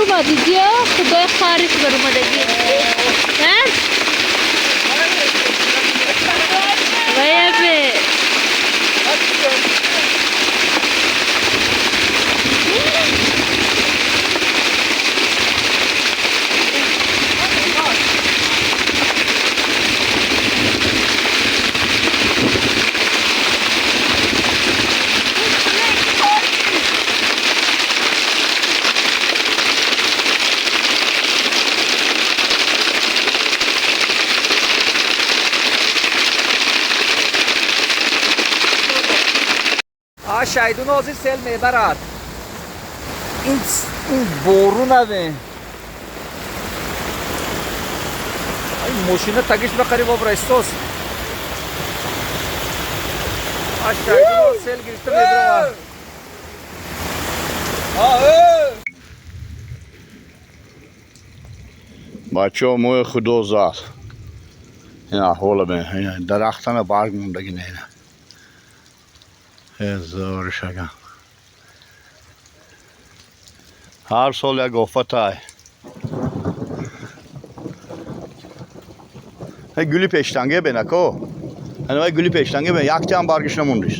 Баромад, дидиё, худои қаҳриш баромадагӣ. А? Вая бе. А шайдун ҳозир сел мебарад. Ин борунаве. Ай, мошина тагиш ба қариб об раистос. А шайдун сел гирифта мебарад. Бачаҳо, мои худо зад. Ин аҳвола бин, дарахтана барг мондаги не. Ҳезор шагам. Ҳар сол як офатай. Гули пештанге бенако. Ана гули пештанге бен, яктиам баргиш намондиш.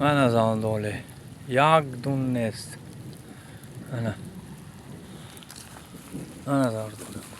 Ман аз он доле як дун нест. Ана, ана зардолу.